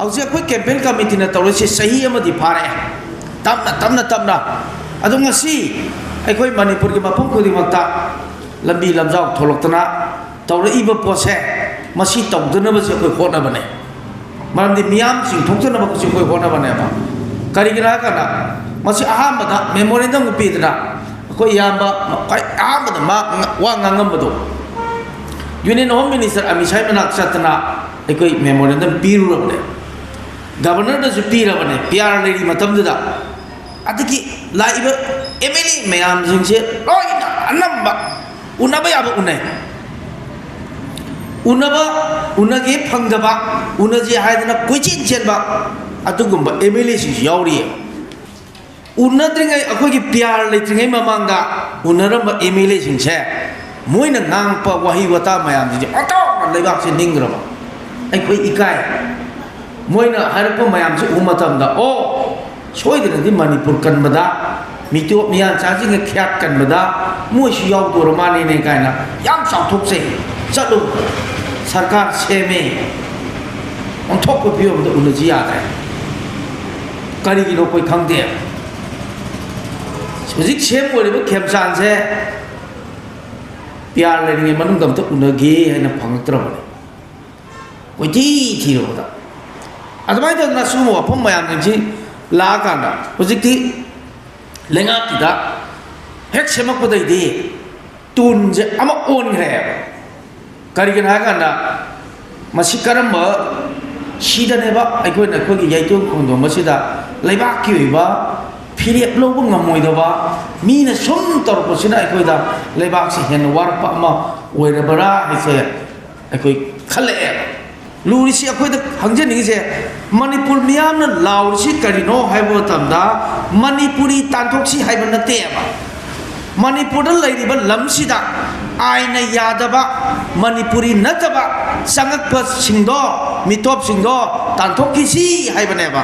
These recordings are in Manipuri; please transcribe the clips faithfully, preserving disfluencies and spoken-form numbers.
ꯍꯧꯖꯤꯛ ꯑꯩꯈꯣꯏ ꯀꯦꯝꯄꯦꯟ ꯀꯃꯤꯇꯤꯅ ꯇꯧꯔꯤꯁꯤ ꯆꯍꯤ ꯑꯃꯗꯤ ꯐꯥꯔꯛꯑꯦ꯫ ꯇꯞꯅ, ꯇꯞꯅ, ꯇꯞꯅ꯫ ꯑꯗꯣ ꯉꯁꯤ ꯑꯩꯈꯣꯏ ꯃꯅꯤꯄꯨꯔꯒꯤ ꯃꯐꯝ ꯈꯨꯗꯤꯡꯃꯛꯇ ꯂꯝꯕꯤ ꯂꯝꯖꯥꯎ ꯊꯣꯛꯂꯛꯇꯅ ꯇꯧꯔꯛꯏꯕ ꯄꯣꯠꯁꯦ, ꯃꯁꯤ ꯇꯧꯗꯅꯕꯁꯦ ꯑꯩꯈꯣꯏ ꯍꯣꯠꯅꯕꯅꯦ꯫ ꯃꯔꯝꯗꯤ ꯃꯤꯌꯥꯝ ꯆꯤꯡꯊꯣꯛꯇꯅꯕꯁꯦ ꯑꯩꯈꯣꯏ ꯍꯣꯠꯅꯕꯅꯦꯕ꯫ ꯀꯔꯤꯒꯤꯅꯣ ꯍꯥꯏ ꯀꯥꯟꯗ, ꯃꯁꯤ ꯑꯍꯥꯟꯕꯗ ꯃꯦꯃꯣꯔꯦꯟꯗꯝ ꯄꯤꯗꯅ, ꯑꯩꯈꯣꯏ ꯏꯌꯥꯝꯕ ꯈ꯭ꯋꯥꯏ ꯑꯍꯥꯟꯕꯗ ꯃꯥ ꯋꯥ ꯉꯥꯡꯉꯝꯕꯗꯣ, ꯌꯨꯅꯤꯌꯟ ꯍꯣꯝ ꯃꯤꯅꯤꯁꯇꯔ ꯑꯃꯤꯠ ꯁꯥꯍꯒꯤ ꯃꯅꯥꯛ ꯆꯠꯇꯅ ꯑꯩꯈꯣꯏ ꯃꯦꯃꯣꯔꯦꯟꯗꯝ ꯄꯤꯔꯨꯔꯕꯅꯦ꯫ ꯒꯕꯔꯅꯔꯗꯁꯨ ꯄꯤꯔꯕꯅꯦ, ꯄꯤ ꯑꯥꯔ ꯂꯩꯔꯤ ꯃꯇꯝꯗꯨꯗ꯫ ꯑꯗꯒꯤ ꯂꯥꯛꯏꯕ ꯑꯦꯝ ꯑꯦꯜ ꯑꯦ ꯃꯌꯥꯝꯁꯤꯡꯁꯦ ꯂꯣꯏꯅ ꯑꯅꯝꯕ ꯎꯅꯕ ꯌꯥꯕ ꯎꯅꯩ꯫ ꯎꯅꯕ, ꯎꯅꯒꯦ ꯐꯪꯗꯕ, ꯎꯅꯁꯦ ꯍꯥꯏꯗꯅ ꯀꯣꯏꯆꯦꯟ ꯆꯦꯟꯕ ꯑꯗꯨꯒꯨꯝꯕ ꯑꯦꯝ ꯑꯦꯜ ꯑꯦꯁꯤꯡꯁꯨ ꯌꯥꯎꯔꯤꯌꯦ꯫ ꯎꯅꯗ꯭ꯔꯤꯉꯩ, ꯑꯩꯈꯣꯏꯒꯤ ꯄꯤ ꯑꯥꯔ ꯂꯩꯇ꯭ꯔꯤꯉꯩ ꯃꯃꯥꯡꯗ ꯎꯅꯔꯝꯕ ꯑꯦꯝ ꯑꯦꯜ ꯑꯦꯁꯤꯡꯁꯦ, ꯃꯣꯏꯅ ꯉꯥꯡꯉꯛꯄ ꯋꯥꯍꯩ ꯋꯥꯇꯥ ꯃꯌꯥꯝꯁꯤꯡꯁꯦ ꯑꯣꯟꯊꯣꯛꯅ ꯂꯩꯕꯥꯛꯁꯦ ꯅꯤꯡꯈ꯭ꯔꯕ꯫ ꯑꯩꯈꯣꯏ ꯏꯀꯥꯏ꯫ ꯃꯣꯏꯅ ꯍꯥꯏꯔꯛꯄ ꯃꯌꯥꯝꯁꯦ ꯎꯕ ꯃꯇꯝꯗ, ꯑꯣ, ꯁꯣꯏꯗꯅꯗꯤ ꯃꯅꯤꯄꯨꯔ ꯀꯟꯕꯗ, ꯃꯤꯇꯣꯞ ꯃꯤꯌꯥꯟꯆꯥꯁꯤꯡꯒ ꯈ꯭ꯌꯥꯠ ꯀꯟꯕꯗ ꯃꯣꯏꯁꯨ ꯌꯥꯎꯗꯣꯔ ꯃꯥꯜꯂꯦꯅꯦ ꯀꯥꯏꯅ ꯌꯥꯝ ꯆꯥꯎꯊꯣꯛꯆꯩ꯫ ꯆꯠꯂꯨ, ꯁꯔꯀꯥꯔ ꯁꯦꯝꯃꯦ, ꯑꯣꯟꯊꯣꯛꯄ ꯐꯤꯕꯝꯗ ꯎꯅꯁꯤ ꯌꯥꯗ꯭ꯔꯦ꯫ ꯀꯔꯤꯒꯤꯅꯣ ꯑꯩꯈꯣꯏ ꯈꯪꯗꯦ꯫ ꯍꯧꯖꯤꯛ ꯁꯦꯝ ꯑꯣꯏꯔꯤꯕ ꯈꯦꯝꯆꯥꯟꯁꯦ ꯄꯤ ꯑꯥꯔ ꯂꯩꯔꯤꯉꯩ ꯃꯅꯨꯡꯗ ꯑꯝꯇ ꯎꯅꯒꯦ ꯍꯥꯏꯅ ꯐꯪꯉꯛꯇ꯭ꯔꯕꯅꯤ, ꯀꯣꯏꯊꯤ ꯊꯤꯔꯨꯕꯗ꯫ ꯑꯗꯨꯃꯥꯏꯅ ꯇꯧꯗꯅ ꯁꯤꯒꯨꯝꯕ ꯋꯥꯐꯝ ꯃꯌꯥꯝꯁꯤꯡꯁꯤ ꯂꯥꯛꯑꯀꯥꯟꯗ ꯍꯧꯖꯤꯛꯇꯤ ꯂꯩꯉꯥꯛꯀꯤꯗ ꯍꯦꯛ ꯁꯦꯝꯃꯛꯄꯗꯩꯗꯤ ꯇꯣꯟꯁꯦ ꯑꯃ ꯑꯣꯟꯈ꯭ꯔꯦꯕ꯫ ꯀꯔꯤꯒꯤꯅꯣ ꯍꯥꯏꯀꯥꯟꯗ, ꯃꯁꯤ ꯀꯔꯝꯕ ꯁꯤꯗꯅꯦꯕ ꯑꯩꯈꯣꯏꯅ ꯑꯩꯈꯣꯏꯒꯤ ꯌꯩꯇꯣꯟ ꯈꯣꯡꯗꯣꯝ ꯑꯁꯤꯗ ꯂꯩꯕꯥꯛꯀꯤ ꯑꯣꯏꯕ ꯐꯤꯔꯦꯞ ꯂꯧꯕ ꯉꯝꯃꯣꯏꯗꯕ, ꯃꯤꯅ ꯁꯨꯝ ꯇꯧꯔꯛꯄꯁꯤꯅ ꯑꯩꯈꯣꯏꯗ ꯂꯩꯕꯥꯛꯁꯤ ꯍꯦꯟꯅ ꯋꯥꯔꯛꯄ ꯑꯃ ꯑꯣꯏꯔꯕ꯭ꯔꯥ ꯍꯥꯏꯁꯦ ꯑꯩꯈꯣꯏ ꯈꯜꯂꯛꯑꯦꯕ꯫ ꯂꯨꯔꯤꯁꯤ ꯑꯩꯈꯣꯏꯗ ꯍꯪꯖꯅꯤꯡꯉꯤꯁꯦ, ꯃꯅꯤꯄꯨꯔ ꯃꯤꯌꯥꯝꯅ ꯂꯥꯎꯔꯤꯁꯤ ꯀꯔꯤꯅꯣ ꯍꯥꯏꯕ ꯃꯇꯝꯗ, ꯃꯅꯤꯄꯨꯔꯤ ꯇꯥꯟꯊꯣꯛꯁꯤ ꯍꯥꯏꯕ ꯅꯠꯇꯦꯕ꯫ ꯃꯅꯤꯄꯨꯔꯗ ꯂꯩꯔꯤꯕ ꯂꯝꯁꯤꯗ ꯑꯥꯏꯟꯅ ꯌꯥꯗꯕ, ꯃꯅꯤꯄꯨꯔꯤ ꯅꯠꯇꯕ ꯆꯪꯉꯛꯄꯁꯤꯡꯗꯣ, ꯃꯤꯇꯣꯞꯁꯤꯡꯗꯣ ꯇꯥꯟꯊꯣꯛꯈꯤꯁꯤ ꯍꯥꯏꯕꯅꯦꯕ꯫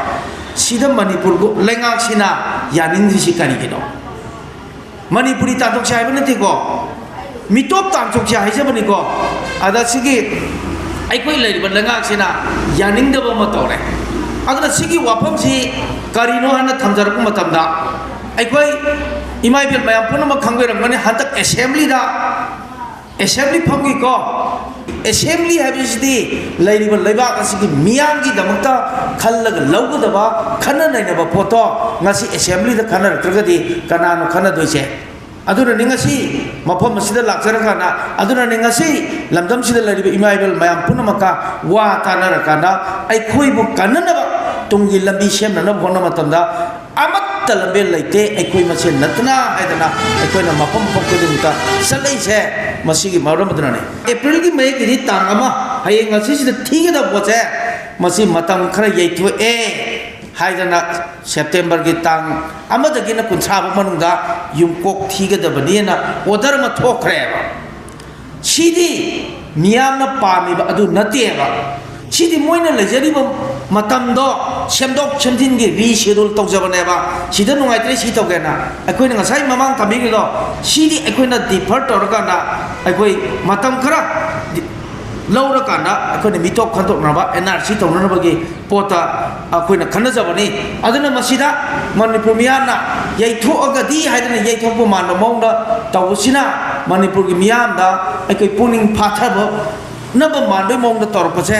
ꯁꯤꯗ ꯃꯅꯤꯄꯨꯔ ꯂꯩꯉꯥꯛꯁꯤꯅ ꯌꯥꯅꯤꯡꯗ꯭ꯔꯤꯁꯤ ꯀꯔꯤꯒꯤꯅꯣ? ꯃꯅꯤꯄꯨꯔꯤ ꯇꯥꯟꯊꯣꯛꯁꯤ ꯍꯥꯏꯕ ꯅꯠꯇꯦꯀꯣ, ꯃꯤꯇꯣꯞ ꯇꯥꯟꯊꯣꯛꯁꯤ ꯍꯥꯏꯖꯕꯅꯤꯀꯣ꯫ ꯑꯗ ꯁꯤꯒꯤ ꯑꯩꯈꯣꯏ ꯂꯩꯔꯤꯕ ꯂꯩꯉꯥꯛꯁꯤꯅ ꯌꯥꯅꯤꯡꯗꯕ ꯑꯃ ꯇꯧꯔꯦ꯫ ꯑꯗꯨꯅ ꯁꯤꯒꯤ ꯋꯥꯐꯝꯁꯤ ꯀꯔꯤꯅꯣ ꯍꯥꯏꯅ ꯊꯝꯖꯔꯛꯄ ꯃꯇꯝꯗ, ꯑꯩꯈꯣꯏ ꯏꯃꯥ ꯏꯕꯦꯜ ꯃꯌꯥꯝ ꯄꯨꯝꯅꯃꯛ ꯈꯪꯕꯤꯔꯝꯒꯅꯤ, ꯍꯟꯗꯛ ꯑꯦꯁꯦꯝꯕ꯭ꯂꯤꯗ, ꯑꯦꯁꯦꯝꯕ꯭ꯂꯤ ꯐꯝꯈꯤꯀꯣ꯫ ꯑꯦꯁꯦꯝꯕ꯭ꯂꯤ ꯍꯥꯏꯕꯁꯤꯗꯤ ꯂꯩꯔꯤꯕ ꯂꯩꯕꯥꯛ ꯑꯁꯤꯒꯤ ꯃꯤꯌꯥꯝꯒꯤꯗꯃꯛꯇ ꯈꯜꯂꯒ ꯂꯧꯒꯗꯕ, ꯈꯟꯅ ꯅꯩꯅꯕ ꯄꯣꯠꯇꯣ ꯉꯁꯤ ꯑꯦꯁꯦꯝꯕ꯭ꯂꯤꯗ ꯈꯟꯅꯔꯛꯇ꯭ꯔꯒꯗꯤ ꯀꯅꯥꯅꯣ ꯈꯟꯅꯗꯣꯏꯁꯦ? ꯑꯗꯨꯅꯅꯤ ꯉꯁꯤ ꯃꯐꯝ ꯑꯁꯤꯗ ꯂꯥꯛꯆꯔꯀꯥꯟꯗ, ꯑꯗꯨꯅꯅꯤ ꯉꯁꯤ ꯂꯝꯗꯝꯁꯤꯗ ꯂꯩꯔꯤꯕ ꯏꯃꯥ ꯏꯕꯦꯜ ꯃꯌꯥꯝ ꯄꯨꯝꯅꯃꯛꯀ ꯋꯥ ꯇꯥꯅꯔꯀꯥꯟꯗ, ꯑꯩꯈꯣꯏꯕꯨ ꯀꯟꯅꯅꯕ, ꯇꯨꯡꯒꯤ ꯂꯝꯕꯤ ꯁꯦꯝꯅꯅꯕ ꯍꯣꯠꯅꯕ ꯃꯇꯝꯗ ꯑꯃꯠꯇ ꯂꯝꯕꯦꯜ ꯂꯩꯇꯦ, ꯑꯩꯈꯣꯏ ꯃꯁꯦꯟ ꯅꯠꯇꯅ ꯍꯥꯏꯗꯅ ꯑꯩꯈꯣꯏꯅ ꯃꯐꯝ ꯃꯐꯝ ꯈꯨꯗꯤꯡꯃꯛꯇ ꯆꯠꯂꯛꯏꯁꯦ꯫ ꯃꯁꯤꯒꯤ ꯃꯔꯝ ꯑꯗꯨꯅꯅꯤ꯫ ꯑꯦꯄ꯭ꯔꯤꯜꯒꯤ ꯃꯌꯦꯛꯀꯤꯗꯤ ꯇꯥꯡ ꯑꯃ, ꯍꯌꯦꯡ ꯉꯁꯤꯁꯤꯗ ꯊꯤꯒꯗꯕ ꯄꯣꯠꯁꯦ, ꯃꯁꯤ ꯃꯇꯝ ꯈꯔ ꯌꯩꯊꯣꯛꯑꯦ ꯍꯥꯏꯗꯅ ꯁꯦꯞꯇꯦꯝꯕꯔꯒꯤ ꯇꯥꯡ ꯑꯃꯗꯒꯤꯅ ꯀꯨꯟꯊ꯭ꯔꯥ ꯐꯥꯎ ꯃꯅꯨꯡꯗ ꯌꯨꯝꯀꯣꯛ ꯊꯤꯒꯗꯕꯅꯦꯅ ꯑꯣꯔꯗꯔ ꯑꯃ ꯊꯣꯛꯈ꯭ꯔꯦꯕ꯫ ꯁꯤꯗꯤ ꯃꯤꯌꯥꯝꯅ ꯄꯥꯝꯃꯤꯕ ꯑꯗꯨ ꯅꯠꯇꯦꯕ꯫ ꯁꯤꯗꯤ ꯃꯣꯏꯅ ꯂꯩꯖꯔꯤꯕ ꯃꯇꯝꯗꯣ ꯁꯦꯝꯗꯣꯛ ꯁꯦꯝꯖꯤꯟꯒꯤ ꯔꯤꯁꯦꯗꯨꯜ ꯇꯧꯖꯕꯅꯦꯕ꯫ ꯁꯤꯗ ꯅꯨꯡꯉꯥꯏꯇ꯭ꯔꯦ, ꯁꯤ ꯇꯧꯒꯦꯅ꯫ ꯑꯩꯈꯣꯏꯅ ꯉꯁꯥꯏ ꯃꯃꯥꯡ ꯊꯝꯕꯤꯈ꯭ꯔꯤꯗꯣ, ꯁꯤꯗꯤ ꯑꯩꯈꯣꯏꯅ ꯗꯤꯐꯔ ꯇꯧꯔꯀꯥꯟꯗ, ꯑꯩꯈꯣꯏ ꯃꯇꯝ ꯈꯔ ꯗꯤ-, ꯂꯧꯔꯀꯥꯟꯗ ꯑꯩꯈꯣꯏꯅ ꯃꯤꯇꯣꯞ ꯈꯟꯗꯣꯛꯅꯕ, ꯑꯦꯟ ꯑꯥꯔ ꯁꯤ ꯇꯧꯅꯅꯕꯒꯤ ꯄꯣꯠꯇ ꯑꯩꯈꯣꯏꯅ ꯈꯟꯅꯖꯕꯅꯤ꯫ ꯑꯗꯨꯅ ꯃꯁꯤꯗ ꯃꯅꯤꯄꯨꯔ ꯃꯤꯌꯥꯝꯅ ꯌꯩꯊꯣꯛꯑꯒꯗꯤ ꯍꯥꯏꯗꯅ ꯌꯩꯊꯣꯛꯄ ꯃꯥꯟꯕ ꯃꯑꯣꯡꯗ ꯇꯧꯕꯁꯤꯅ ꯃꯅꯤꯄꯨꯔꯒꯤ ꯃꯤꯌꯥꯝꯗ ꯑꯩꯈꯣꯏ ꯄꯨꯛꯅꯤꯡ ꯐꯥꯊꯕ ꯅꯕ ꯃꯥꯟꯕꯒꯤ ꯃꯑꯣꯡꯗ ꯇꯧꯔꯛꯄꯁꯦ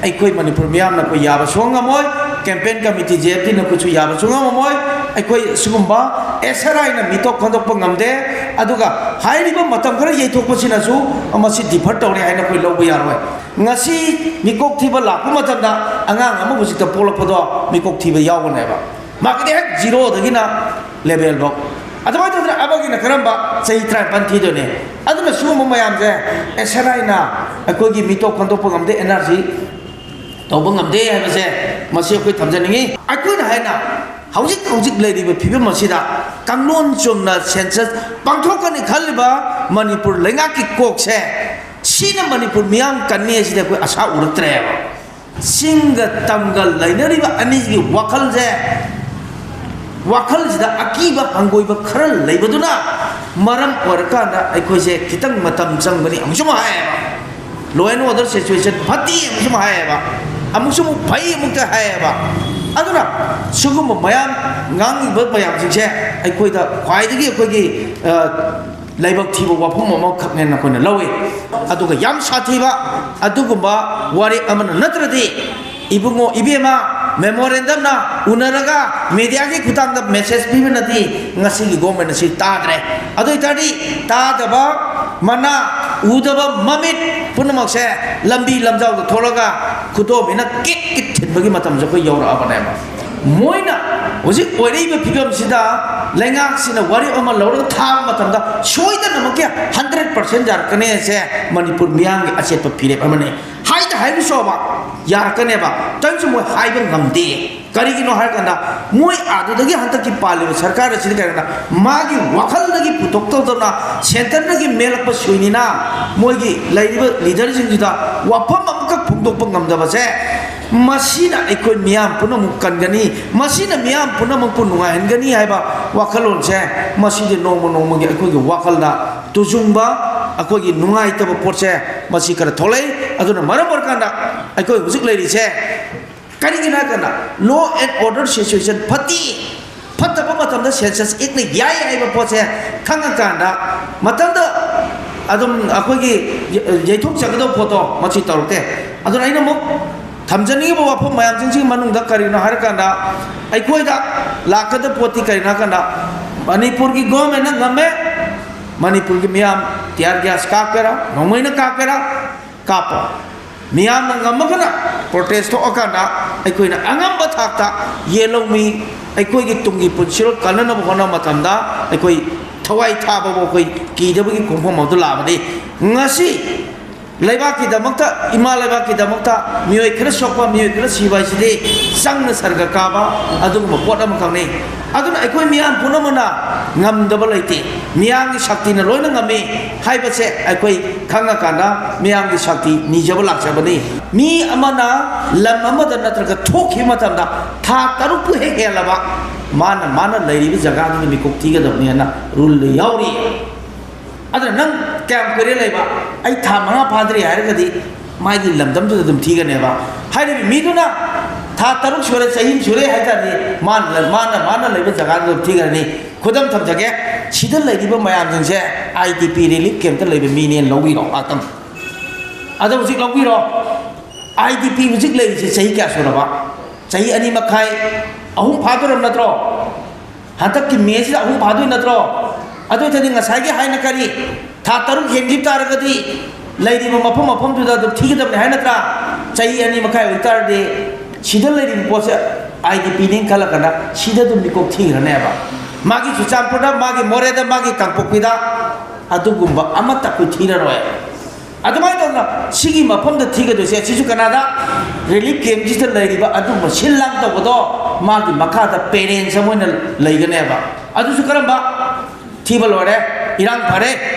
ꯑꯩꯈꯣꯏ ꯃꯅꯤꯄꯨꯔ ꯃꯤꯌꯥꯝꯅ ꯑꯩꯈꯣꯏ ꯌꯥꯕ ꯁꯨꯡꯉꯝ ꯉꯝꯃꯣꯏ꯫ ꯀꯦꯝꯄꯦꯟ ꯀꯃꯤꯇꯤ, ꯖꯦ ꯑꯦꯐ ꯇꯤꯅ ꯑꯩꯈꯣꯏꯁꯨ ꯌꯥꯕ ꯁꯨꯡꯉꯝ ꯉꯝꯃꯣꯏ꯫ ꯑꯩꯈꯣꯏ ꯁꯤꯒꯨꯝꯕ ꯑꯦꯁ ꯑꯦꯟ ꯑꯥꯏꯅ ꯃꯤꯇꯣꯞ ꯈꯟꯗꯣꯛꯄ ꯉꯝꯗꯦ꯫ ꯑꯗꯨꯒ ꯍꯥꯏꯔꯤꯕ ꯃꯇꯝ ꯈꯔ ꯌꯩꯊꯣꯛꯄꯁꯤꯅꯁꯨ ꯃꯁꯤ ꯗꯤꯐꯔ ꯇꯧꯔꯦ ꯍꯥꯏꯅ ꯑꯩꯈꯣꯏ ꯂꯧꯕ ꯌꯥꯔꯣꯏ꯫ ꯉꯁꯤ ꯃꯤꯀꯣꯛ ꯊꯤꯕ ꯂꯥꯛꯄ ꯃꯇꯝꯗ ꯑꯉꯥꯡ ꯑꯃ ꯍꯧꯖꯤꯛꯇ ꯄꯣꯛꯂꯛꯄꯗꯣ ꯃꯤꯀꯣꯛ ꯊꯤꯕ ꯌꯥꯎꯒꯅꯦꯕ꯫ ꯃꯥꯒꯤꯗꯤ ꯍꯦꯛ ꯖꯤꯔꯣꯗꯒꯤꯅ ꯂꯦꯚꯦꯜꯐꯧ꯫ ꯑꯗꯨꯃꯥꯏꯅ ꯇꯧꯗꯅ ꯑꯃꯒꯤꯅ ꯀꯔꯝꯕ ꯆꯍꯤ ꯇꯔꯥꯅꯤꯄꯥꯟ ꯊꯤꯗꯣꯏꯅꯦ? ꯑꯗꯨꯅ ꯁꯤꯒꯨꯝꯕ ꯃꯌꯥꯝꯁꯦ ꯑꯦꯁ ꯑꯦꯟ ꯑꯥꯏꯅ ꯑꯩꯈꯣꯏꯒꯤ ꯃꯤꯇꯣꯞ ꯈꯟꯗꯣꯛꯄ ꯉꯝꯗꯦ, ꯑꯦꯟ ꯑꯥꯔ ꯁꯤ ꯇꯧꯕ ꯉꯝꯗꯦ ꯍꯥꯏꯕꯁꯦ ꯃꯁꯤ ꯑꯩꯈꯣꯏ ꯊꯝꯖꯅꯤꯡꯉꯤ꯫ ꯑꯩꯈꯣꯏꯅ ꯍꯥꯏꯅ ꯍꯧꯖꯤꯛ ꯍꯧꯖꯤꯛ ꯂꯩꯔꯤꯕ ꯐꯤꯕꯝ ꯑꯁꯤꯗ ꯀꯥꯡꯂꯣꯟ ꯆꯨꯝꯅ ꯁꯦꯟꯁꯁ ꯄꯥꯡꯊꯣꯛꯀꯅꯤ ꯈꯜꯂꯤꯕ ꯃꯅꯤꯄꯨꯔ ꯂꯩꯉꯥꯛꯀꯤ ꯀꯣꯛꯁꯦ, ꯁꯤꯅ ꯃꯅꯤꯄꯨꯔ ꯃꯤꯌꯥꯝ ꯀꯟꯅꯤ ꯍꯥꯏꯁꯤꯗꯤ ꯑꯩꯈꯣꯏ ꯑꯁꯥ ꯎꯔꯛꯇ꯭ꯔꯦꯕ꯫ ꯆꯤꯡꯒ ꯇꯝꯒ ꯂꯩꯅꯔꯤꯕ ꯑꯅꯤꯒꯤ ꯋꯥꯈꯜꯁꯦ, ꯋꯥꯈꯜꯁꯤꯗ ꯑꯀꯤꯕ ꯍꯪꯒꯣꯏꯕ ꯈꯔ ꯂꯩꯕꯗꯨꯅ ꯃꯔꯝ ꯑꯣꯏꯔꯀꯥꯟꯗ ꯑꯩꯈꯣꯏꯁꯦ ꯈꯤꯇꯪ ꯃꯇꯝ ꯆꯪꯕꯅꯤ ꯑꯃꯨꯛꯁꯨ ꯑꯃꯨꯛ ꯍꯥꯏꯌꯦꯕ꯫ Law and order situation ꯐꯠꯇꯦ ꯑꯃꯁꯨ ꯑꯃꯨꯛ ꯍꯥꯏꯌꯦꯕ, ꯑꯃꯨꯛꯁꯨ ꯑꯃꯨꯛ ꯐꯩ ꯑꯃꯨꯛꯇ ꯍꯥꯏꯌꯦꯕ꯫ ꯑꯗꯨꯅ ꯁꯤꯒꯨꯝꯕ ꯃꯌꯥꯝ ꯉꯥꯡꯉꯤꯕ ꯃꯌꯥꯝꯁꯤꯡꯁꯦ ꯑꯩꯈꯣꯏꯗ ꯈ꯭ꯋꯥꯏꯗꯒꯤ ꯑꯩꯈꯣꯏꯒꯤ, ꯑ, ꯂꯥꯏꯕꯛ ꯊꯤꯕ ꯋꯥꯐꯝ ꯑꯃꯈꯛꯅꯦꯅ ꯑꯩꯈꯣꯏꯅ ꯂꯧꯏ꯫ ꯑꯗꯨꯒ ꯌꯥꯝ ꯁꯥꯊꯤꯕ ꯑꯗꯨꯒꯨꯝꯕ ꯋꯥꯔꯦꯞ ꯑꯃꯅ ꯅꯠꯇ꯭ꯔꯗꯤ, ꯏꯕꯨꯡꯉꯣ ꯏꯕꯦꯝꯃ, ꯃꯦꯃꯣꯔꯦꯟꯗꯝꯅ ꯎꯅꯔꯒ ꯃꯦꯗꯤꯌꯥꯒꯤ ꯈꯨꯠꯊꯥꯡꯗ ꯃꯦꯁꯦꯖ ꯄꯤꯕꯅꯗꯤ ꯉꯁꯤꯒꯤ ꯒꯣꯔꯃꯦꯟ ꯑꯁꯤ ꯇꯥꯗ꯭ꯔꯦ꯫ ꯑꯗꯨ ꯑꯣꯏꯇꯥꯔꯗꯤ ꯇꯥꯗꯕ ꯃꯅꯥ, ꯎꯗꯕ ꯃꯃꯤꯠ ꯄꯨꯝꯅꯃꯛꯁꯦ ꯂꯝꯕꯤ ꯂꯝꯖꯥꯎꯗ ꯊꯣꯛꯂꯒ ꯈꯨꯗꯣꯝꯕꯤꯅ ꯀꯤꯠ ꯀꯤꯠ ꯊꯤꯟꯕꯒꯤ ꯃꯇꯝꯁꯦ ꯑꯩꯈꯣꯏ ꯌꯧꯔꯛꯑꯕꯅꯦꯕ꯫ ꯃꯣꯏꯅ ꯍꯧꯖꯤꯛ ꯑꯣꯏꯔꯛꯏꯕ ꯐꯤꯕꯝꯁꯤꯗ ꯂꯩꯉꯥꯛꯁꯤꯅ ꯋꯥꯔꯦꯞ ꯑꯃ ꯂꯧꯔꯒ ꯊꯥꯕ ꯃꯇꯝꯗ ꯁꯣꯏꯗꯅꯃꯛꯀꯤ ꯍꯟꯗ꯭ꯔꯦꯠ ꯄꯥꯔꯁꯦꯟ ꯌꯥꯔꯛꯀꯅꯤ ꯍꯥꯏꯁꯦ ꯃꯅꯤꯄꯨꯔ ꯃꯤꯌꯥꯝꯒꯤ ꯑꯆꯦꯠꯄ ꯐꯤꯔꯦꯞ ꯑꯃꯅꯤ꯫ ꯍꯥꯏꯗ ꯍꯥꯏꯕꯁꯨꯕ ꯌꯥꯔꯛꯀꯅꯦꯕ, ꯇꯧꯔꯤꯁꯦ ꯃꯣꯏ ꯍꯥꯏꯕ ꯉꯝꯗꯦ꯫ ꯀꯔꯤꯒꯤꯅꯣ ꯍꯥꯏꯔꯀꯥꯟꯗ ꯃꯣꯏ ꯑꯗꯨꯗꯒꯤ ꯍꯟꯗꯛꯀꯤ ꯄꯥꯜꯂꯤꯕ ꯁꯔꯀꯥꯔ ꯑꯁꯤꯗꯤ ꯀꯔꯤꯒꯤꯅꯣ, ꯃꯥꯒꯤ ꯋꯥꯈꯜꯗꯒꯤ ꯄꯨꯊꯣꯛꯇꯧꯗꯅ ꯁꯦꯟꯇꯔꯗꯒꯤ ꯃꯦꯜꯂꯛꯄ ꯁꯨꯏꯅꯤꯅ ꯃꯣꯏꯒꯤ ꯂꯩꯔꯤꯕ ꯂꯤꯗꯔꯁꯤꯡꯁꯤꯗ ꯋꯥꯐꯝ ꯑꯃꯈꯛ ꯐꯣꯡꯗꯣꯛꯄ ꯉꯝꯗꯕꯁꯦ, ꯃꯁꯤꯅ ꯑꯩꯈꯣꯏ ꯃꯤꯌꯥꯝ ꯄꯨꯝꯅꯃꯛ ꯀꯟꯒꯅꯤ, ꯃꯁꯤꯅ ꯃꯤꯌꯥꯝ ꯄꯨꯝꯅꯃꯛꯄꯨ ꯅꯨꯡꯉꯥꯏꯍꯟꯒꯅꯤ ꯍꯥꯏꯕ ꯋꯥꯈꯜꯂꯣꯟꯁꯦ ꯃꯁꯤꯗꯤ ꯅꯣꯡꯃ ꯅꯣꯡꯃꯒꯤ ꯑꯩꯈꯣꯏꯒꯤ ꯋꯥꯈꯜꯗ ꯇꯨꯖꯨꯡꯕ, ꯑꯩꯈꯣꯏꯒꯤ ꯅꯨꯡꯉꯥꯏꯇꯕ ꯄꯣꯠꯁꯦ ꯃꯁꯤ ꯈꯔ ꯊꯣꯛꯂꯛꯏ꯫ ꯑꯗꯨꯅ ꯃꯔꯝ ꯑꯣꯏꯔꯀꯥꯟꯗ ꯑꯩꯈꯣꯏ ꯍꯧꯖꯤꯛ ꯂꯩꯔꯤꯁꯦ ꯀꯔꯤꯒꯤꯅꯣ ꯍꯥꯏꯔꯀꯥꯟꯗ law and order situation ꯐꯠꯇꯦ, ꯐꯠꯇꯕ ꯃꯇꯝꯗ ꯁꯦꯟꯁꯁ ꯑꯦꯛꯅ ꯌꯥꯏ ꯍꯥꯏꯕ ꯄꯣꯠꯁꯦ ꯈꯪꯉꯀꯥꯟꯗ ꯃꯇꯝꯗ ꯑꯗꯨꯝ ꯑꯩꯈꯣꯏꯒꯤ ꯌꯩ-, ꯌꯩꯊꯣꯛꯆꯒꯗꯧꯕ ꯄꯣꯠꯇꯣ ꯃꯁꯤ ꯇꯧꯔꯛꯇꯦ꯫ ꯑꯗꯨꯅ ꯑꯩꯅ ꯑꯃꯨꯛ ꯊꯝꯖꯅꯤꯡꯉꯤꯕ ꯋꯥꯐꯝ ꯃꯌꯥꯝꯁꯤꯡꯁꯤꯒꯤ ꯃꯅꯨꯡꯗ ꯀꯔꯤꯅꯣ ꯍꯥꯏꯔꯀꯥꯟꯗ ꯑꯩꯈꯣꯏꯗ ꯂꯥꯛꯀꯗꯕ ꯄꯣꯠꯇꯤ ꯀꯔꯤꯅꯣ ꯍꯥꯏꯔꯀꯥꯟꯗ ꯃꯅꯤꯄꯨꯔꯒꯤ ꯒꯣꯔꯃꯦꯟꯅ ꯉꯝꯃꯦ, ꯃꯅꯤꯄꯨꯔꯒꯤ ꯃꯤꯌꯥꯝ tear gas ꯀꯥꯞꯀꯦꯔꯥ, ꯅꯣꯡꯃꯩꯅ ꯀꯥꯞꯀꯦꯔꯥ, ꯀꯥꯞꯄꯣ꯫ ꯃꯤꯌꯥꯝꯅ ꯉꯝꯃꯒꯅ protest ꯊꯣꯛꯑꯀꯥꯟꯗ ꯑꯩꯈꯣꯏꯅ ꯑꯉꯝꯕ ꯊꯥꯛꯇ ꯌꯦꯜꯍꯧꯃꯤ ꯑꯩꯈꯣꯏꯒꯤ ꯇꯨꯡꯒꯤ ꯄꯨꯟꯁꯤꯔꯣꯜ ꯀꯟꯅꯅꯕ ꯍꯣꯠꯅꯕ ꯃꯇꯝꯗ ꯑꯩꯈꯣꯏ ꯊꯋꯥꯏ ꯊꯥꯕꯕꯨ ꯑꯩꯈꯣꯏ ꯀꯤꯗꯕꯒꯤ ꯈꯣꯡꯐꯝ ꯑꯗꯨ ꯂꯥꯛꯑꯕꯗꯤ ꯉꯁꯤ ꯂꯩꯕꯥꯛꯀꯤꯗꯃꯛꯇ, ꯏꯃꯥ ꯂꯩꯕꯥꯛꯀꯤꯗꯃꯛꯇ ꯃꯤꯑꯣꯏ ꯈꯔ ꯁꯣꯛꯄ, ꯃꯤꯑꯣꯏ ꯈꯔ ꯁꯤꯕ ꯍꯥꯏꯁꯤꯗꯤ ꯆꯪꯅ ꯁꯔꯒ ꯀꯥꯕ ꯑꯗꯨꯒꯨꯝꯕ ꯄꯣꯠ ꯑꯃꯈꯛꯅꯤ꯫ ꯑꯗꯨꯅ ꯑꯩꯈꯣꯏ ꯃꯤꯌꯥꯝ ꯄꯨꯝꯅꯃꯛꯅ ꯉꯝꯗꯕ ꯂꯩꯇꯦ, ꯃꯤꯌꯥꯝꯒꯤ ꯁꯛꯇꯤꯅ ꯂꯣꯏꯅ ꯉꯝꯃꯤ ꯍꯥꯏꯕꯁꯦ ꯑꯩꯈꯣꯏ ꯈꯪꯉꯀꯥꯟꯗ ꯃꯤꯌꯥꯝꯒꯤ ꯁꯛꯇꯤ ꯅꯤꯖꯕ ꯂꯥꯛꯆꯕꯅꯤ꯫ ꯃꯤ ꯑꯃꯅ ꯂꯝ ꯑꯃꯗ ꯅꯠꯇ꯭ꯔꯒ ꯊꯣꯛꯈꯤꯕ ꯃꯇꯝꯗ ꯊꯥ ꯇꯔꯨꯛꯄꯨ ꯍꯦꯛ ꯍꯦꯜꯂꯕ ꯃꯥꯅ, ꯃꯥꯅ ꯂꯩꯔꯤꯕ ꯖꯒꯥꯗꯨꯗ ꯃꯤꯀꯨꯞ ꯊꯤꯒꯗꯕꯅꯤ ꯍꯥꯏꯅ ꯔꯨꯜꯗ ꯌꯥꯎꯔꯤ꯫ ꯑꯗꯨꯅ ꯅꯪ ꯀꯌꯥꯝ ꯀꯨꯏꯔꯦ ꯂꯩꯕ? ꯑꯩ ꯊꯥ ꯃꯉꯥ ꯐꯥꯗ꯭ꯔꯤ ꯍꯥꯏꯔꯒꯗꯤ ꯃꯥꯒꯤ ꯂꯝꯗꯝꯗꯨꯗ ꯑꯗꯨꯝ ꯊꯤꯒꯅꯦꯕ꯫ ꯍꯥꯏꯔꯤꯕ ꯃꯤꯗꯨꯅ ꯊꯥ ꯇꯔꯨꯛ ꯁꯨꯔꯦ, ꯆꯍꯤ ꯑꯃ ꯁꯨꯔꯦ ꯍꯥꯏ ꯇꯥꯔꯗꯤ ꯃꯥꯅ, ꯃꯥꯅ, ꯃꯥꯅ ꯂꯩꯕ ꯖꯒꯥꯗꯨꯗ ꯑꯗꯨꯝ ꯊꯤꯒꯅꯤ꯫ ꯈꯨꯗꯝ ꯊꯝꯖꯒꯦ, ꯁꯤꯗ ꯂꯩꯔꯤꯕ ꯃꯌꯥꯝꯁꯤꯡꯁꯦ ꯑꯥꯏ ꯗꯤ ꯄꯤ ꯔꯤꯂꯤꯐ ꯀꯦꯝꯞꯇ ꯂꯩꯕ ꯃꯤꯅꯦꯅ ꯂꯧꯕꯤꯔꯣ ꯉꯥꯛꯇꯪ꯫ ꯑꯗꯣ ꯍꯧꯖꯤꯛ ꯂꯧꯕꯤꯔꯣ꯫ ꯑꯥꯏ ꯗꯤ ꯄꯤ ꯍꯧꯖꯤꯛ ꯂꯩꯔꯤꯁꯦ ꯆꯍꯤ ꯀꯌꯥ ꯁꯨꯔꯕ? ꯆꯍꯤ ꯑꯅꯤ ꯃꯈꯥꯏ, ꯑꯍꯨꯝ ꯐꯥꯗꯣꯔꯝ ꯅꯠꯇ꯭ꯔꯣ? ꯍꯟꯗꯛꯀꯤ ꯃꯦꯁꯤꯗ ꯑꯍꯨꯝ ꯐꯥꯗꯣꯏ ꯅꯠꯇ꯭ꯔꯣ? ꯑꯗꯨ ꯑꯣꯏꯇꯥꯔꯗꯤ ꯉꯁꯥꯏꯒꯤ ꯍꯥꯏꯅ ꯀꯔꯤ? ꯊꯥ ꯇꯔꯨꯛ ꯍꯦꯟꯈꯤꯕ ꯇꯥꯔꯒꯗꯤ ꯂꯩꯔꯤꯕ ꯃꯐꯝ ꯃꯐꯝꯗꯨꯗ ꯑꯗꯨꯝ ꯊꯤꯒꯗꯕꯅꯤ ꯍꯥꯏ ꯅꯠꯇ꯭ꯔꯥ? ꯆꯍꯤ ꯑꯅꯤ ꯃꯈꯥꯏ ꯑꯣꯏ ꯇꯥꯔꯗꯤ ꯁꯤꯗ ꯂꯩꯔꯤꯕ ꯄꯣꯠꯁꯦ ꯑꯥꯏ ꯗꯤ ꯄꯤꯅꯦꯅ ꯈꯜꯂꯀꯥꯟꯗ ꯁꯤꯗ ꯑꯗꯨꯝ ꯃꯤꯀꯣꯛ ꯊꯤꯈ꯭ꯔꯅꯦꯕ꯫ ꯃꯥꯒꯤ ꯆꯨꯔꯆꯥꯟꯄꯨꯔꯗ, ꯃꯥꯒꯤ ꯃꯣꯔꯦꯗ, ꯃꯥꯒꯤ ꯀꯥꯡꯄꯣꯛꯄꯤꯗ ꯑꯗꯨꯒꯨꯝꯕ ꯑꯃꯠꯇ ꯑꯩꯈꯣꯏ ꯊꯤꯔꯔꯣꯏ꯫ ꯑꯗꯨꯃꯥꯏꯅ ꯇꯧꯗꯅ ꯁꯤꯒꯤ ꯃꯐꯝꯗ ꯊꯤꯒꯗꯣꯏꯁꯦ ꯁꯤꯁꯨ ꯀꯅꯥꯗ? ꯔꯤꯂꯤꯐ ꯀꯦꯝꯞꯁꯤꯗ ꯂꯩꯔꯤꯕ ꯑꯗꯨꯒꯨꯝꯕ ꯁꯤꯜ ꯂꯥꯡ ꯇꯧꯕꯗꯣ ꯃꯥꯒꯤ ꯃꯈꯥꯗ ꯄꯦꯔꯦꯟꯁ ꯑꯃ ꯑꯣꯏꯅ ꯂꯩꯒꯅꯦꯕ꯫ ꯑꯗꯨꯁꯨ ꯀꯔꯝꯕ? ꯊꯤꯕ ꯂꯣꯏꯔꯦ, ꯏꯔꯥꯡ ꯐꯔꯦ,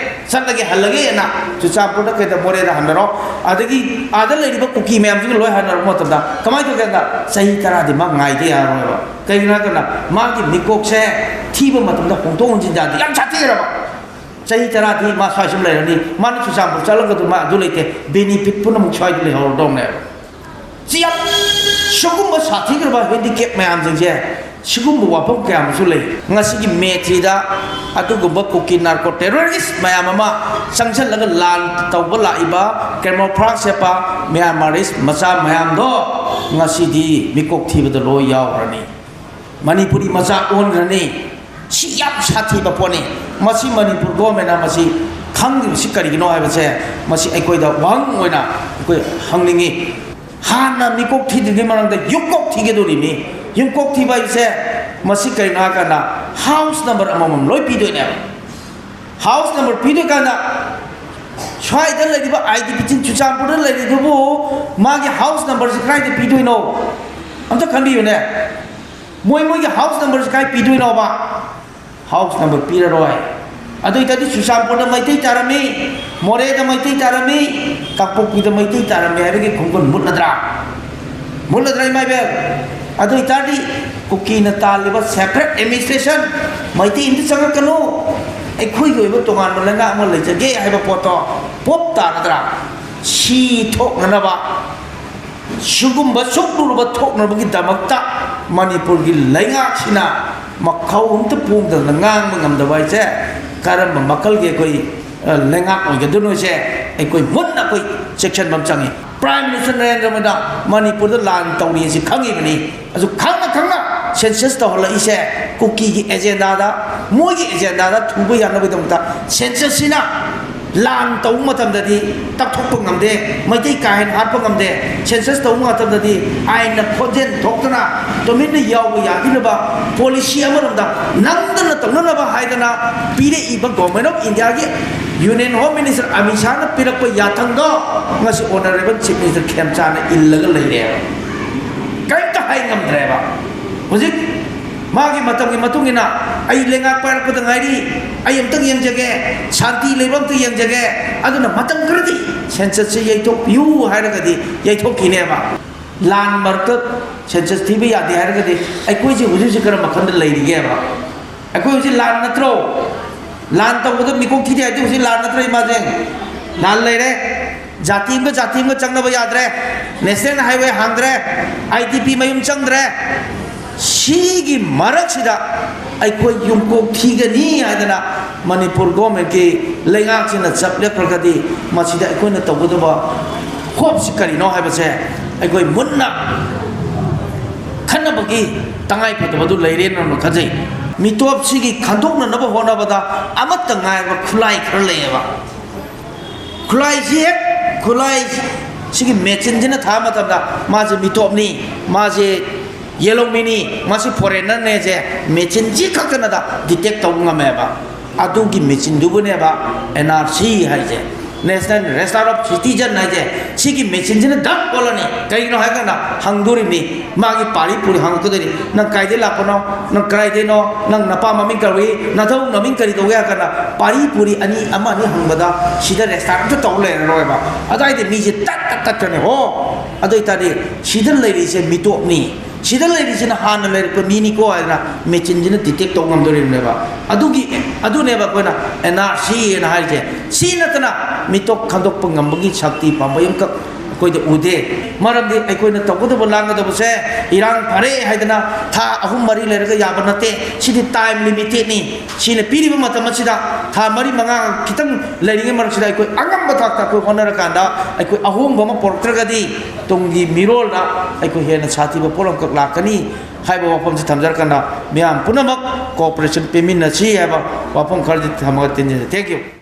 ꯆꯠꯂꯒꯦ, ꯍꯜꯂꯒꯦꯅ ꯆꯨꯔꯆꯥꯟꯄꯨꯔꯗ ꯀꯩꯗ ꯃꯣꯔꯦꯗ ꯍꯟꯅꯔꯣ, ꯑꯗꯒꯤ ꯑꯥꯗ ꯂꯩꯔꯤꯕ ꯀꯨꯀꯤ ꯃꯌꯥꯝꯁꯤꯒ ꯂꯣꯏ ꯍꯟꯅꯔꯛꯄ ꯃꯇꯝꯗ ꯀꯃꯥꯏꯅ ꯇꯧꯒꯦ ꯍꯥꯏꯕꯗ ꯆꯍꯤ ꯇꯔꯥꯗꯤ ꯃꯥ ꯉꯥꯏꯗ ꯌꯥꯔꯔꯣꯏꯕ꯫ ꯀꯩꯒꯤꯅꯣ ꯍꯥꯏ ꯀꯥꯟꯗ ꯃꯥꯒꯤ ꯃꯤꯀꯣꯛꯁꯦ ꯊꯤꯕ ꯃꯇꯝꯗ ꯍꯣꯡꯗꯣꯛ ꯍꯣꯡꯖꯤꯟ ꯌꯥꯗꯦ, ꯌꯥꯝ ꯁꯥꯊꯤꯔꯕ꯫ ꯆꯍꯤ ꯇꯔꯥꯗꯤ ꯃꯥ ꯁ꯭ꯋꯥꯏ ꯁꯨꯝ ꯂꯩꯔꯅꯤ, ꯃꯥꯅ ꯆꯨꯔꯆꯥꯟꯄꯨꯔ ꯆꯠꯂꯒꯗꯨ ꯃꯥ ꯑꯗꯨ ꯂꯩꯇꯦ, ꯕꯦꯅꯤꯐꯤꯠ ꯄꯨꯝꯅꯃꯛ ꯁ꯭ꯋꯥꯏꯗ ꯂꯩꯍꯧꯔꯗꯧꯅꯦꯕ꯫ ꯁꯤ ꯌꯥꯝ, ꯁꯤꯒꯨꯝꯕ ꯁꯥꯊꯤꯈ꯭ꯔꯕ ꯍꯦꯟꯗꯤꯀꯦꯞ ꯃꯌꯥꯝꯁꯤꯡꯁꯦ, ꯁꯤꯒꯨꯝꯕ ꯋꯥꯐꯝ ꯀꯌꯥ ꯑꯃꯁꯨ ꯂꯩ꯫ ꯉꯁꯤꯒꯤ ꯃꯦ ꯊ꯭ꯔꯤꯗ ꯑꯗꯨꯒꯨꯝꯕ ꯀꯨꯀꯤ ꯅꯥꯔꯀꯣ ꯇꯦꯔꯣꯔꯤꯁ ꯃꯌꯥꯝ ꯑꯃ ꯆꯪꯁꯤꯜꯂꯒ ꯂꯥꯟ ꯇꯧꯕ ꯂꯥꯛꯏꯕ ꯀꯦꯃꯣꯐ꯭ꯂꯥꯖ ꯁꯦꯠꯄ ꯃ꯭ꯌꯥꯟꯃꯥꯔꯤꯁ ꯃꯆꯥ ꯃꯌꯥꯝꯗꯣ ꯉꯁꯤꯗꯤ ꯃꯤꯀꯣꯛ ꯊꯤꯕꯗ ꯂꯣꯏ ꯌꯥꯎꯈ꯭ꯔꯅꯤ꯫ ꯃꯅꯤꯄꯨꯔꯤ ꯃꯆꯥ ꯑꯣꯟꯈ꯭ꯔꯅꯤ꯫ ꯁꯤ ꯌꯥꯝ ꯁꯥꯊꯤꯕ ꯄꯣꯠꯅꯤ꯫ ꯃꯁꯤ ꯃꯅꯤꯄꯨꯔ ꯒꯣꯔꯃꯦꯟꯅ ꯃꯁꯤ ꯈꯪꯗ꯭ꯔꯤꯕꯁꯤ ꯀꯔꯤꯒꯤꯅꯣ ꯍꯥꯏꯕꯁꯦ ꯃꯁꯤ ꯑꯩꯈꯣꯏꯗ ꯋꯥꯍꯪ ꯑꯣꯏꯅ ꯑꯩꯈꯣꯏ ꯍꯪꯅꯤꯡꯉꯤ꯫ ꯍꯥꯟꯅ ꯃꯤꯀꯣꯛ ꯊꯤꯗ꯭ꯔꯤꯉꯩ ꯃꯃꯥꯡꯗ ꯌꯨꯝꯀꯣꯛ ꯊꯤꯒꯗꯧꯔꯤꯅꯤ꯫ ꯌꯨꯝꯀꯣꯛ ꯊꯤꯕ ꯍꯥꯏꯁꯦ ꯃꯁꯤ ꯀꯔꯤꯅꯣ ꯍꯥꯏ ꯀꯥꯟꯗ ꯍꯥꯎꯁ ꯅꯝꯕꯔ ꯑꯃꯃꯝ ꯂꯣꯏ ꯄꯤꯗꯣꯏꯅꯦꯕ꯫ ꯍꯥꯎꯁ ꯅꯝꯕꯔ ꯄꯤꯗꯣꯏ ꯀꯥꯟꯗ ꯁ꯭ꯋꯥꯏꯗ ꯂꯩꯔꯤꯕ ꯑꯥꯏ ꯗꯤ ꯄꯤ ꯆꯤꯡ ꯆꯨꯔꯆꯥꯟꯄꯨꯔꯗ ꯂꯩꯔꯤꯗꯨꯕꯨ ꯃꯥꯒꯤ ꯍꯥꯎꯁ ꯅꯝꯕꯔꯁꯤ ꯀꯗꯥꯏꯗ ꯄꯤꯗꯣꯏꯅꯣ? ꯑꯝꯇ ꯈꯟꯕꯤꯌꯨꯅꯦ꯫ ꯃꯣꯏ ꯃꯣꯏꯒꯤ ꯍꯥꯎꯁ ꯅꯝꯕꯔꯁꯤ ꯀꯥꯏ ꯄꯤꯗꯣꯏꯅꯣꯕ? House number ꯄꯤꯔꯔꯣꯏ꯫ ꯑꯗꯨ ꯑꯣꯏꯇꯥꯔꯗꯤ ꯆꯨꯔꯆꯥꯟꯄꯨꯔꯗ ꯃꯩꯇꯩ ꯇꯥꯔꯝꯃꯤ, ꯃꯣꯔꯦꯗ ꯃꯩꯇꯩ ꯇꯥꯔꯝꯃꯤ, ꯀꯥꯡꯄꯣꯛꯄꯤꯗ ꯃꯩꯇꯩ ꯇꯥꯔꯝꯃꯤ ꯍꯥꯏꯕꯒꯤ ꯈꯣꯡꯒꯨꯟ ꯃꯨꯠꯂꯗ꯭ꯔꯥ? ꯃꯨꯠꯂꯗ꯭ꯔꯥ, ꯏꯃꯥ ꯏꯕꯦꯜ? ꯑꯗꯨ ꯑꯣꯏꯇꯥꯔꯗꯤ ꯀꯨꯀꯤꯅ ꯇꯥꯜꯂꯤꯕ ꯁꯦꯄꯔꯦꯠ ꯑꯦꯗꯃꯤꯅꯤꯁꯇ꯭ꯔꯦꯁꯟ, ꯃꯩꯇꯩ ꯑꯝꯇ ꯆꯪꯉꯛꯀꯅꯨ, ꯑꯩꯈꯣꯏꯒꯤ ꯑꯣꯏꯕ ꯇꯣꯉꯥꯟꯕ ꯂꯩꯉꯥꯛ ꯑꯃ ꯂꯩꯖꯒꯦ ꯍꯥꯏꯕ ꯄꯣꯠꯇꯣ ꯄꯣꯞ ꯇꯥꯔꯗ꯭ꯔꯥ? ꯁꯤ ꯊꯣꯛꯅꯅꯕ, ꯁꯤꯒꯨꯝꯕ ꯁꯨꯛ ꯂꯨꯔꯕ ꯊꯣꯛꯅꯕꯒꯤꯗꯃꯛꯇ ꯃꯅꯤꯄꯨꯔꯒꯤ ꯂꯩꯉꯥꯛꯁꯤꯅ ꯃꯈꯧ ꯑꯝꯇ ꯄꯣꯡꯗꯅ ꯉꯥꯡꯕ ꯉꯝꯗꯕ ꯍꯥꯏꯁꯦ ꯀꯔꯝꯕ ꯃꯈꯜꯒꯤ ꯑꯩꯈꯣꯏ, ꯑ, ꯂꯩꯉꯥꯛ ꯑꯣꯏꯒꯗꯣꯏꯅꯣꯁꯦ ꯑꯩꯈꯣꯏ ꯃꯨꯟꯅ ꯑꯩꯈꯣꯏ ꯆꯦꯛꯁꯤꯟꯕ ꯑꯃ ꯆꯪꯉꯤ꯫ ꯄ꯭ꯔꯥꯏꯝ ꯃꯤꯅꯤꯁꯇꯔ ꯅꯔꯦꯟꯗ꯭ꯔ ꯃꯣꯗꯤꯅ ꯃꯅꯤꯄꯨꯔꯗ ꯂꯥꯟ ꯇꯧꯔꯤ ꯑꯁꯤ ꯈꯪꯉꯤꯕꯅꯤ꯫ ꯑꯗꯨ ꯈꯪꯅ ꯈꯪꯅ ꯁꯦꯟꯁꯁ ꯇꯧꯍꯜꯂꯛꯏꯁꯦ ꯀꯨꯀꯤꯒꯤ ꯑꯦꯖꯦꯟꯗꯥꯗ, ꯃꯣꯏꯒꯤ ꯑꯦꯖꯦꯟꯗꯥꯗ ꯊꯨꯕ ꯌꯥꯅꯕꯒꯤꯗꯃꯛꯇ ꯁꯦꯟꯁꯁꯁꯤꯅ ꯂꯥꯟ ꯇꯧꯕ ꯃꯇꯝꯗꯗꯤ ꯇꯛꯊꯣꯛꯄ ꯉꯝꯗꯦ, ꯃꯩꯇꯩ ꯀꯥ ꯍꯦꯟꯅ ꯍꯥꯠꯄ ꯉꯝꯗꯦ꯫ ꯁꯦꯟꯁꯁ ꯇꯧꯕ ꯃꯇꯝꯗꯗꯤ ꯑꯥꯏꯟꯅ ꯈꯣꯟꯖꯦꯜ ꯊꯣꯛꯇꯅ ꯇꯨꯃꯤꯟꯅ ꯌꯥꯎꯕ ꯌꯥꯈꯤꯅꯕ ꯄꯣꯂꯤꯁꯤ ꯑꯃꯔꯣꯝꯗ ꯅꯝꯗꯅ ꯇꯧꯅꯅꯕ ꯍꯥꯏꯗꯅ ꯄꯤꯔꯛꯏꯕ ꯒꯣꯔꯃꯦꯟ ꯑꯣꯐ ꯏꯟꯗꯤꯌꯥꯒꯤ ꯌꯨꯅꯤꯌꯟ ꯍꯣꯝ ꯃꯤꯅꯤꯁꯇꯔ ꯑꯃꯤꯠ ꯁꯥꯍꯅ ꯄꯤꯔꯛꯄ ꯌꯥꯊꯪꯗꯣ ꯉꯁꯤ ꯑꯣꯅꯔꯦꯕꯜ ꯆꯤꯐ ꯃꯤꯅꯤꯁꯇꯔ ꯈꯦꯝꯆꯥꯅ ꯏꯜꯂꯒ ꯂꯩꯔꯦꯕ꯫ ꯀꯔꯤꯝꯇ ꯍꯥꯏ ꯉꯝꯗ꯭ꯔꯦꯕ꯫ ꯍꯧꯖꯤꯛ ꯃꯥꯒꯤ ꯃꯇꯝꯒꯤ ꯃꯇꯨꯡ ꯏꯟꯅ ꯑꯩ ꯂꯩꯉꯥꯛ ꯄꯥꯏꯔꯛꯄꯗ ꯉꯥꯏꯔꯤ, ꯑꯩ ꯑꯝꯇꯪ ꯌꯦꯡꯖꯒꯦ, ꯁꯥꯟꯇꯤ ꯂꯩꯕ ꯑꯝꯇ ꯌꯦꯡꯖꯒꯦ, ꯑꯗꯨꯅ ꯃꯇꯝ ꯈꯔꯗꯤ ꯁꯦꯟꯁꯁꯁꯦ ꯌꯩꯊꯣꯛꯄꯤꯌꯨ ꯍꯥꯏꯔꯒꯗꯤ ꯌꯩꯊꯣꯛꯈꯤꯅꯦꯕ꯫ ꯂꯥꯟ ꯃꯔꯛꯇ ꯁꯦꯟꯁꯁ ꯊꯤꯕ ꯌꯥꯗꯦ ꯍꯥꯏꯔꯒꯗꯤ ꯑꯩꯈꯣꯏꯁꯦ ꯍꯧꯖꯤꯛ ꯍꯧꯖꯤꯛ ꯀꯔꯝꯕ ꯃꯈꯜꯗ ꯂꯩꯔꯤꯒꯦꯕ? ꯑꯩꯈꯣꯏ ꯍꯧꯖꯤꯛ ꯂꯥꯟ ꯅꯠꯇ꯭ꯔꯣ? ꯂꯥꯟ ꯇꯧꯕꯗ ꯃꯤꯀꯣꯛ ꯊꯤꯗꯦ ꯍꯥꯏꯗꯤ ꯍꯧꯖꯤꯛ ꯂꯥꯟ ꯅꯠꯇ꯭ꯔꯣ, ꯏꯃꯥꯁꯦ? ꯂꯥꯟ ꯂꯩꯔꯦ꯫ ꯖꯥꯇꯤ ꯑꯃꯒ ꯖꯥꯇꯤ ꯑꯃꯒ ꯆꯪꯅꯕ ꯌꯥꯗ꯭ꯔꯦ꯫ National highway ꯍꯥꯡꯗ꯭ꯔꯦ꯫ ꯑꯥꯏ ꯗꯤ ꯄꯤ ꯃꯌꯨꯝ ꯆꯪꯗ꯭ꯔꯦ꯫ ꯁꯤꯒꯤ ꯃꯔꯛꯁꯤꯗ ꯑꯩꯈꯣꯏ ꯌꯨꯝꯀꯣꯛ ꯊꯤꯒꯅꯤ ꯍꯥꯏꯗꯅ ꯃꯅꯤꯄꯨꯔ ꯒꯣꯔꯃꯦꯟꯀꯤ ꯂꯩꯉꯥꯛꯁꯤꯅ ꯆꯞ ꯂꯦꯞꯈ꯭ꯔꯒꯗꯤ ꯃꯁꯤꯗ ꯑꯩꯈꯣꯏꯅ ꯇꯧꯒꯗꯕ ꯍꯣꯞꯁꯤ ꯀꯔꯤꯅꯣ ꯍꯥꯏꯕꯁꯦ ꯑꯩꯈꯣꯏ ꯃꯨꯟꯅ ꯈꯟꯅꯕꯒꯤ ꯇꯉꯥꯏꯐꯗꯕꯗꯨ ꯂꯩꯔꯦꯅ ꯈꯟꯖꯩ꯫ ꯃꯤꯇꯣꯞꯁꯤꯒꯤ ꯈꯟꯗꯣꯛꯅꯅꯕ ꯍꯣꯠꯅꯕꯗ ꯑꯃꯠꯇ ꯉꯥꯏꯔꯕ ꯈꯨꯠꯂꯥꯏ ꯈꯔ ꯂꯩꯌꯦꯕ꯫ ꯈꯨꯠꯂꯥꯏꯁꯤ ꯍꯦꯛ, ꯈꯨꯠꯂꯥꯏꯁꯤꯒꯤ ꯃꯦꯆꯤꯟꯁꯤꯅ ꯊꯥꯕ ꯃꯇꯝꯗ ꯃꯥꯁꯦ ꯃꯤꯇꯣꯞꯅꯤ, ꯃꯥꯁꯦ ꯌꯦꯂꯣꯃꯤꯅꯤ, ꯃꯥꯁꯤ ꯐꯣꯔꯦꯟꯅꯔꯅꯦꯁꯦ ꯃꯦꯆꯤꯟꯁꯤ ꯈꯛꯇꯅꯗ ꯗꯤꯇꯦꯛ ꯇꯧꯕ ꯉꯝꯃꯦꯕ꯫ ꯑꯗꯨꯒꯤ ꯃꯦꯆꯤꯟꯗꯨꯕꯨꯅꯦꯕ ꯑꯦꯟ ꯑꯥꯔ ꯁꯤ ꯍꯥꯏꯁꯦ, ꯅꯦꯁꯅꯦꯜ ꯔꯦꯖꯤꯁꯇꯥꯔ ꯑꯣꯐ ꯁꯤꯇꯤꯖꯟ ꯍꯥꯏꯁꯦ꯫ ꯁꯤꯒꯤ ꯃꯦꯆꯤꯟꯁꯤꯅ ꯗꯛ ꯑꯣꯜꯂꯅꯤ꯫ ꯀꯩꯒꯤꯅꯣ ꯍꯥꯏ ꯀꯥꯟꯗ ꯍꯪꯗꯣꯔꯤꯕꯅꯤ, ꯃꯥꯒꯤ ꯄꯥꯔꯤ ꯄꯨꯔꯤ ꯍꯪꯉꯛꯀꯗꯣꯏꯅꯤ꯫ "ꯅꯪ ꯀꯥꯏꯗꯩ ꯂꯥꯛꯄꯅꯣ? ꯅꯪ ꯀꯗꯥꯏꯗꯩꯅꯣ? ꯅꯪ ꯅꯄꯥ ꯃꯃꯤꯡ ꯀꯧꯏ, ꯅꯙꯧ ꯃꯃꯤꯡ ꯀꯔꯤ ꯀꯧꯏ?" ꯍꯥꯏ ꯀꯥꯟꯗ ꯄꯥꯔꯤ ꯄꯨꯔꯤ ꯑꯅꯤ, ꯑꯃ ꯑꯅꯤ ꯍꯪꯕꯗ ꯁꯤꯗ ꯔꯦꯖꯤꯁꯇꯥꯔ ꯑꯝꯇ ꯇꯧ ꯂꯩꯔꯔꯣꯏꯕ꯫ ꯑꯗꯨꯋꯥꯏꯗꯤ ꯃꯤꯁꯦ ꯇꯠ ꯇꯠ ꯇꯠꯈ꯭ꯔꯅꯤ꯫ ꯍꯣ, ꯑꯗꯨ ꯑꯣꯏꯇꯥꯔꯗꯤ ꯁꯤꯗ ꯂꯩꯔꯤꯁꯦ ꯃꯤꯇꯣꯞꯅꯤ꯫ ꯁꯤꯗ ꯂꯩꯔꯤꯁꯤꯅ ꯍꯥꯟꯅ ꯂꯩꯔꯛꯄ ꯃꯤꯅꯤꯀꯣ ꯍꯥꯏꯗꯅ ꯃꯦꯆꯤꯟꯁꯤꯅ ꯗꯤꯇꯦꯛ ꯇꯧꯕ ꯉꯝꯗꯣꯔꯤꯕꯅꯦꯕ꯫ ꯑꯗꯨꯒꯤ, ꯑꯗꯨꯅꯦꯕ ꯑꯩꯈꯣꯏꯅ ꯑꯦꯟ ꯑꯥꯔ ꯁꯤ ꯍꯥꯏꯅ ꯍꯥꯏꯔꯤꯁꯦ꯫ ꯁꯤ ꯅꯠꯇꯅ ꯃꯤꯇꯣꯞ ꯈꯟꯗꯣꯛꯄ ꯉꯝꯕꯒꯤ ꯁꯛꯇꯤ ꯄꯥꯝꯕꯩ ꯑꯃꯈꯛ ꯑꯩꯈꯣꯏꯗ ꯎꯗꯦ꯫ ꯃꯔꯝꯗꯤ ꯑꯩꯈꯣꯏꯅ ꯇꯧꯒꯗꯕ ꯂꯥꯡꯒꯗꯕꯁꯦ ꯏꯔꯥꯡ ꯐꯔꯦ ꯍꯥꯏꯗꯅ ꯊꯥ ꯑꯍꯨꯝ ꯃꯔꯤ ꯂꯩꯔꯒ ꯌꯥꯕ ꯅꯠꯇꯦ꯫ ꯁꯤꯗꯤ ꯇꯥꯏꯝ ꯂꯤꯃꯤꯇꯦꯠꯅꯤ꯫ ꯁꯤꯅ ꯄꯤꯔꯤꯕ ꯃꯇꯝ ꯑꯁꯤꯗ ꯊꯥ ꯃꯔꯤ ꯃꯉꯥ ꯈꯤꯇꯪ ꯂꯩꯔꯤꯉꯩ ꯃꯔꯛꯁꯤꯗ ꯑꯩꯈꯣꯏ ꯑꯉꯝꯕ ꯊꯥꯛꯇ ꯑꯩꯈꯣꯏ ꯍꯣꯠꯅꯔꯀꯥꯟꯗ ꯑꯩꯈꯣꯏ ꯑꯍꯣꯡꯕ ꯑꯃ ꯄꯨꯔꯛꯇ꯭ꯔꯒꯗꯤ ꯇꯨꯡꯒꯤ ꯃꯤꯔꯣꯜꯗ ꯑꯩꯈꯣꯏ ꯍꯦꯟꯅ ꯁꯥꯊꯤꯕ ꯄꯣꯠ ꯑꯃꯈꯛ ꯂꯥꯛꯀꯅꯤ ꯍꯥꯏꯕ ꯋꯥꯐꯝꯁꯤ ꯊꯝꯖꯔꯀꯥꯟꯗ ꯃꯤꯌꯥꯝ ꯄꯨꯝꯅꯃꯛ ꯀꯣꯑꯣꯄꯔꯦꯁꯟ ꯄꯤꯃꯤꯟꯅꯁꯤ ꯍꯥꯏꯕ ꯋꯥꯐꯝ ꯈꯔꯗꯤ ꯊꯝꯃꯒ ꯇꯦꯟꯖꯔꯦ꯫ Thank you꯫